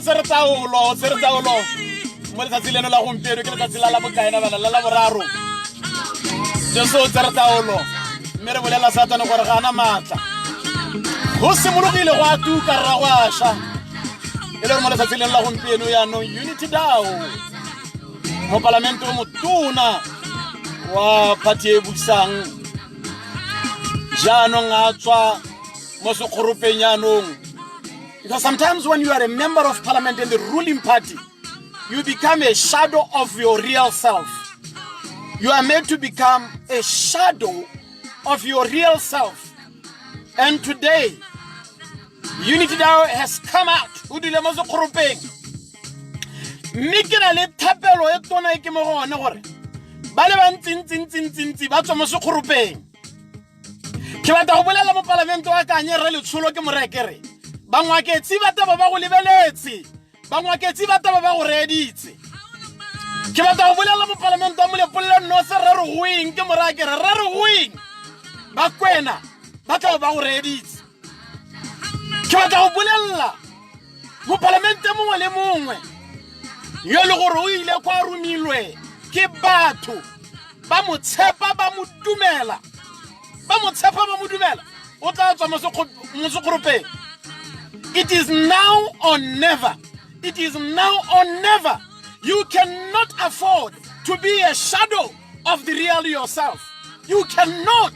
tsere taolo, o tsere taolo mo letsatsi leno la gompieno. Ke letsatsi la la bokaena bana la la boraro. Jesu o tsere taolo, mme re bolela Satane gore ga ana maatla. Go simologile go a tuka, rra, go a sha. E le gore mo letsatsi leno la gompieno yaanong Unity Dao, mopalamente o motona wa party e busang, jaanong a tswa mo sekgoropeng yaanong, because sometimes when you are a member of parliament in the ruling party, you become a shadow of your real self. You are made to become a shadow of your real self, and today Unity Dao has come out. O dule mo sekgoropeng, mme ke na le thapelo e tona e ke mo go one gore ba le bantsintsintsintsintsi ba tswa mo sekgoropeng. Ke batla go bolela mopalamente wa Kanye, Rre Letsholo, ke morekere Bangwaketsi ba taba ba go lebeletse, Bangwaketsi ba taba ba go reeditse. Ke batla go bolela mopalamente wa Molepolole Nose, Rre Regoeng, ke morakere Rre Regoeng, Bakwena ba tla ba go reeditse. Ke batla go bolelela mopalamente mongwe le mongwe yo e le gore o ile kwa romilwe ke batho, ba mo tshepa, ba mo dumela, ba mo tshepa, ba mo dumela, o tla tswa mo sekgoropeng. It is now or never. It is now or never. You cannot afford to be a shadow of the real yourself. You cannot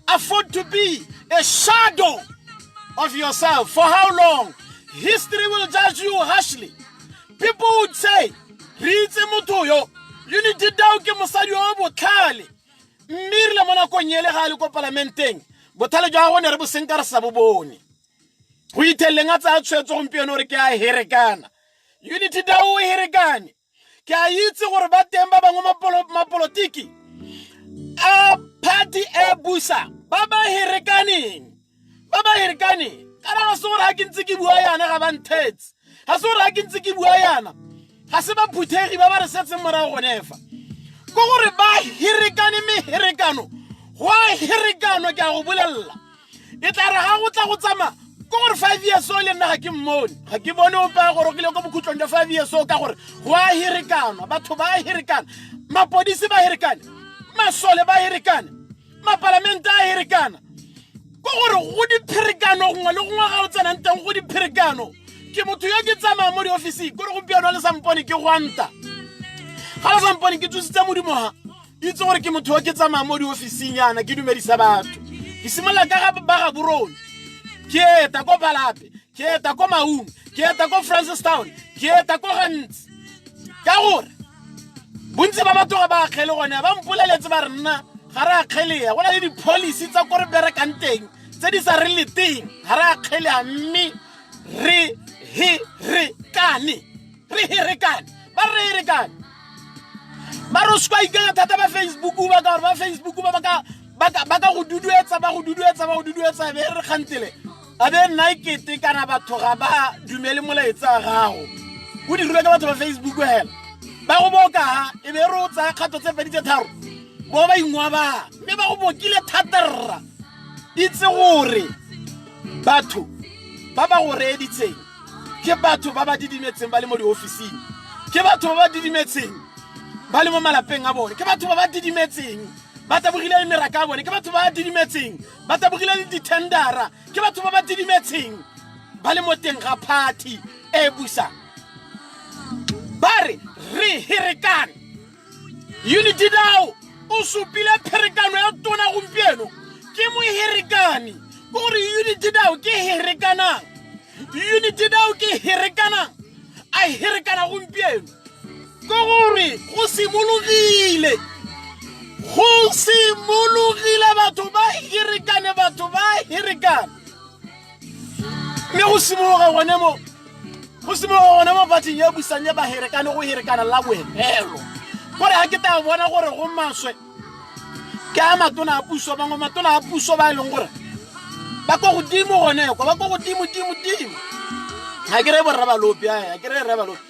afford to be a shadow of yourself. For how long? History will judge you harshly. People would say, "Re itse motho yo, Unity Dao ke mosadi yo botlhale, mme rile mo nakong ele ga a le ko palamenteng, botlhale jwa gagwe ne re bo senka re sa bo bone." Go itheleleng a tsaya tshwetso gompieno gore ke a herekana. Unity Dao o herekane. Ke a itse gore ba teng ba bangwe mapolotiki a party e busa ba ba herekaneng, ba ba herekaneng. Kana ga se gore ga ke ntse ke bua yana ga ba nthetse, ga se gore ga ke ntse ke bua yana ga se ba phuthegi ba ba re setseng morago gone fa, ko gore ba herekane meherekano, go a herekano. Ke a go bolelela, e tla re ga go tla go tsamaya ko gore 5 years o le nna ga ke mmone, ga ke bone ope a gorogile ko bokhutlong jwa 5 years o, ka gore go a herekanwa. Batho ba a herekana, mapodisi ba herekane, masole ba herekane, mapalamente a herekana, ko gore go dipherekano gongwe le gongwe ga o tsenang teng go dipherekano. Ke motho yo ke tsamaya mo diofising, kore gompieno le sampone ke gwanta ga le sampone ke tsositse modimo ga itse gore ke motho yo ke tsamaya mo diofising yana, ke dumedisa batho. Ke simolola ka ga ba ga Borone, ke eta ko Balape, ke eta ko Maung, ke eta ko Francistown, ke eta ko gantsi, ka gore bontsi ba batho ga ba akgele gone. Ba mpoleletse ba re nna ga re akgelea, go na le di-policy tsa ko re berekang teng tse di sa re leteng, ga re akgelea, mme re herekane, re herekane, ba re herekane. Ba re o seka ikanya thata ba Facebook ba, ka gore ba Facebook ba ba ka go duduetsa, ba go duduetsa, ba go duduetsa, be re kgantele a be nna e kete kana batho ga ba dumele molaetsa wa gago o dirilwe ke batho ba Facebook hela ba go boka, e be re o tsaya kgato tse pedi tse tharo bo ba ingwaba, mme ba go bokile thata. Rra, itse gore batho ba ba go reeditseng ke batho ba ba didimetseng ba le mo diofising, ke batho ba ba didimetseng ba le mo malapeng a bone, ke batho ba ba didimetseng ba tabogile le meraka ya bone, ke batho ba ba didimetseng ba tabogile le dithendara, ke batho ba ba didimetseng ba le mo teng ga party e busang. Ba re re herekane. Unity Dao o supile pherekano ya tona gompieno, ke moherekane, ke gore Unity Dao ke herekanang, Unity Dao ke herekanang, a herekana gompieno, ke gore go simologile, go simologile batho ba herekane, batho ba herekane, mme go simologa gone mo, go simologa gone mo bathong ya busang ya ba herekane, go herekana la bohelo. Kore ga ke ta bona gore go maswe ke a matona a puso, bangwe matona a puso ba e leng gore ba ko godimo gone kwa, ba ko godimo dimo dimo. Ga ke re borra balopi, ga ke re rre balopi,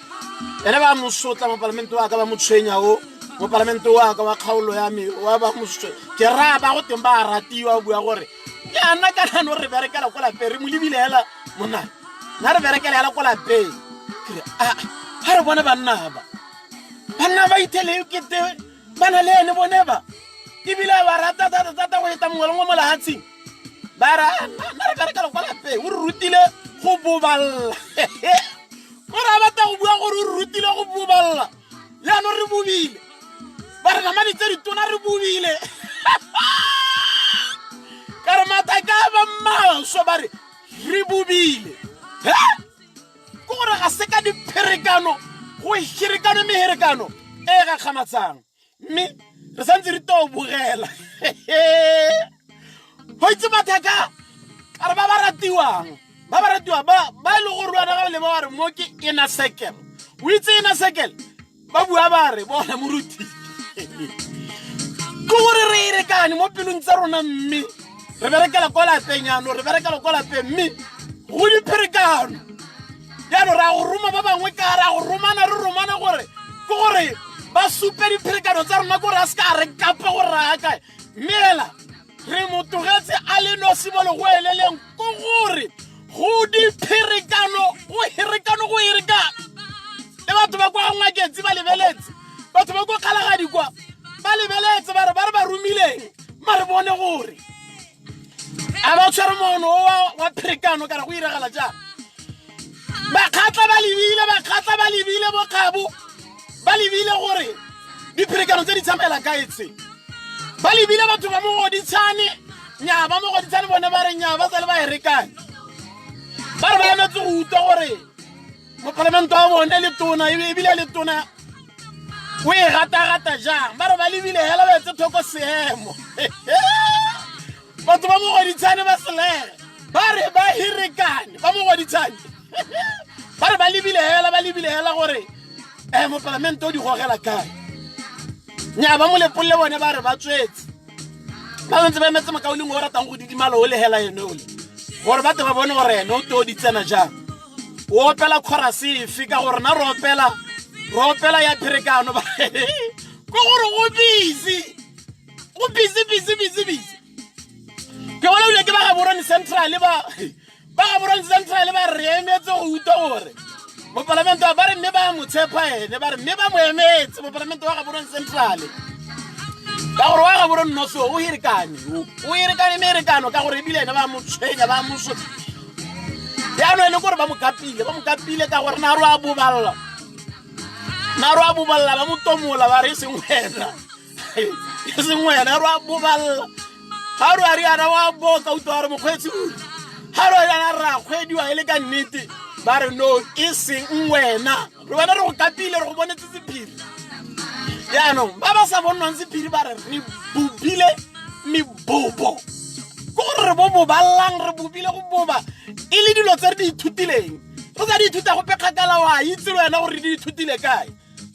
ene ba mo sotla mopalamente wa ka, ba mo tshwenya o mopalamente wa ka wa kgaolo ya me wa ba mo ke raya ba go teng ba a ratiwa, bua gore yana kana no re berekela ko lapeng, re mo lebile hela monna, nna re berekela hela ko lapeng. Ke re a ga re bone banna ba, banna ba ithele kete ba na le ene bone ba, ebile ba rata thata thata go eta mongwe le ngwe mo lehatsheng. Ba re nna re berekela kwa lapeng, o re rutile go boballa. Gore a batla go bua gore o re rutile go boballa, jaanong re bobile. Ba re namane tse ditona re bobile. Ka re mathaka a ba maswa, ba re re bobile. He? Ke gore ga se ka dipherekano, go herekano meherekano e e gakgamatsang, mme re santse re to bogela go itse mathaka. Ka re ba ba ratiwang, ba ba ratiwa ba ba e le gore wena ga le ba re mo ke inner circle, o itse inner circle, ba bua ba re bona moruti ke gore re erekane mo pelong tsa rona, mme re berekela kwa lapeng. Jaanong re berekela kwa lapeng, mme go dipherekano. Jaanong re a go roma ba bangwe, ka re a go romana, re romana gore ke gore ba supe dipherekano tsa rona, kore a se ka re kapa gore ra kae, mme ela re mo tlogetse a le nosi mo legoeleleng. Ko gore go dipherekano, go herekano, go herekano, le batho ba kwa Ngwaketsi ba lebeletse, batho ba kwa Kgalagadi kwa ba lebeletse, ba re ba re ba romileng, ma re bone gore a ba tshwere mono wa pherekano kana go iragala jang. Bakgatla ba lebile, bakgatla ba lebile, bokgabo ba lebile gore dipherekano tse di tsamaela kae tse. Ba lebile batho ba Mogoditshane. Nya ba Mogoditshane bone ba re nya ba sale ba herekane, ba re ba emetse go utlwa gore mopalamente wa bone le tona, ebile le tona o e gata-gata jang. Ba re ba lebile hela, ba etse thoko seemo. Batho ba Mogoditshane ba selege, ba re ba herekane. Ba Mogoditshane ba re ba lebile hela, ba lebile hela gore mopalamente o di gogela kae. Nya ba Molepolole bone ba re ba tswetse, ba ntse ba emetse mokaulengwe o ratang go didimala o le hela ene ole, gore ba tle ba bone gore ene o te o di tsena jang, o opela chorus efe, ka gore na re opela, re opela ya pherekano. Ko gore go busy, go busy, busy, busy, busy. Ke bona ebile ke ba Gaborone Central, ba Gaborone Central ba re emetse go utlwa gore mopalamente ba re mme ba mo tshepa ene, ba re mme ba mo emetse mopalamente wa Gaborone Central, ka gore wa Gaborone North o herekane, o herekane meherekano, ka gore ebile ene ba mo tshwenya, ba mo sotla. Jaanong ene kore ba mo kapile, ba mo kapile, ka gore na ro a boballa, na ro a boballa, ba mo tomola, ba re e seng wena, e seng wena, ro a boballa. Ga ro a riana wa boka, utlwa re mokgweetsi uri ga ro riana ra kgwediwa e le ka nnete, ba re no e seng wena, re wena re go kapile, re go bonetse sephiri. Jaanong ba ba sa bonnwang sephiri ba re re bobile mebobo, ke gore re bo boballang, re bobile go boba e le dilo tse re di ithutileng, re sa di ithuta gope kgakala, wa itse le wena gore re di ithutile kae.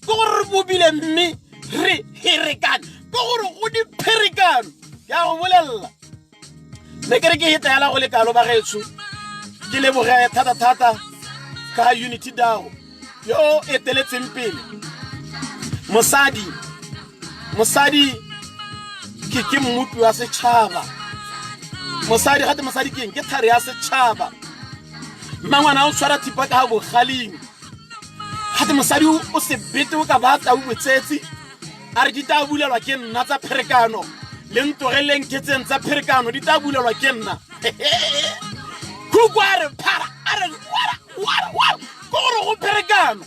Ke gore re bobile mme re herekane, ke gore go dipherekano. Ke a go bolelela, ne ke re ke heta hela go le kalo bagaetsho. Ke leboge thata-thata ka Unity Dao yo eteletseng pele mosadi. Mosadi ke mmopi wa setšhaba. Mosadi gate mosadi keng? Ke thare ya setšhaba. Mmangwana o tshwara thipa ka bogaling. Gate mosadi o sebete, o ka ba tau botsetsi, a re di tla bulelwa ke nna tsa pherekano, le ntogeleng ketseng tsa pherekano di tla bulelwa ke nna. Khuku a re phara, a re wara wara wara, ke gore go pherekano.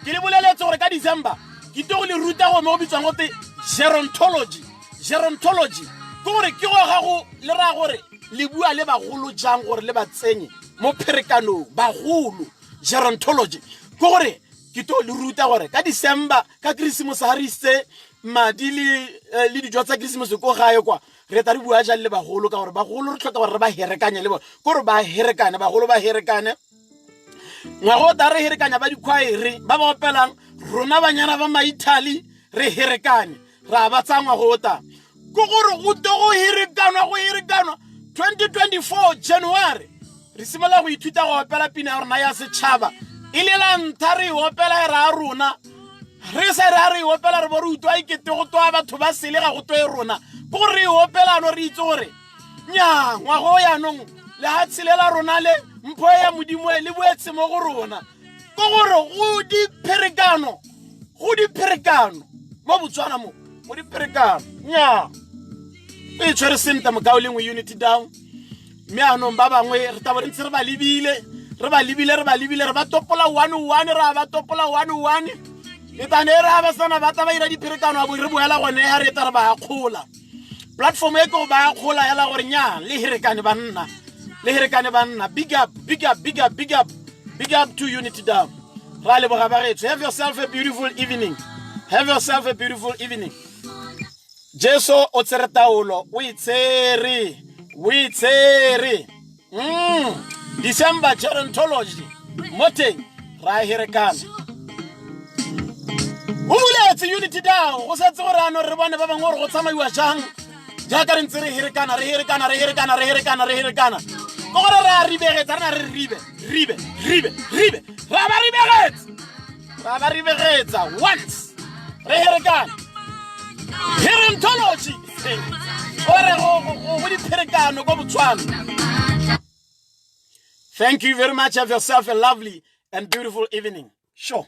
Ke le boleletse gore ka December ke tlo go le ruta go mo go bitswang gote gerontology. Gerontology ke gore ke go ga go le raya gore le bua le bagolo jang gore le ba tsenye mo pherekanong bagolo. Gerontology ke gore ke tlo le ruta gore ka December, ka Christmas, ga re isitse madi le dijo tsa Christmas ko gae kwa, re tla re bua jang le bagolo, ka gore bagolo re tlhoka gore re ba herekanye le bone, ke gore ba herekane, bagolo ba herekane. Ngwaga o tla re herekanya ba dikhwaere ba ba opelang rona banyana ba maithali, re herekane ra ba tsaya ngwaga o tla, ke gore go te go herekanwa, go herekanwa. 2024 January re simolola go ithuta go opela pina ya rona ya setšhaba, e le la ntlha re e opela e raya rona, re sa re a re e opela re bo re utlwa e kete go toa batho ba sele, ga go toe rona, ke gore re e opelano re itse gore nya ngwago o yaanong lehatshe le la rona le mpho ya Modimo e le boetse mo go rona. Ke gore go dipherekano, go dipherekano mo Botswana mo, mo dipherekano. Nya. O e tshwere sentle mokaulengwe Unity Down. Mme anong ba bangwe re tabo re ntse re ba lebile, re ba lebile, re ba lebile, re ba topola one one, ra ba topola one one. E tane e re ha ba sana ba tla ba ira dipherekano a bo re boela gone ha re tla re ba akgola. Platform e ke go ba akgola hela gore nya le herekane banna. Le herekane banna. Big up, big up, big up, big up. Big up to Unity Down. Ra leboga ba retso. Have yourself a beautiful evening. Have yourself a beautiful evening. Jesu o tsere taolo, o e tsere, o e tsere. December gerontology mo teng ra herekana. O buletse Unity Down go setse gore ano re bone ba bangwe gore go tsamaiwa jang jaaka re ntse re herekana re herekana re herekana re herekana re herekana ke gore re a ribegetsa re na re ribe ribe ribe ribe ra ba ribegetsa ra ba ribegetsa once re herekana herontology ore go dipherekano ko Botswana. Thank you very much. Have yourself a lovely and beautiful evening. Sure.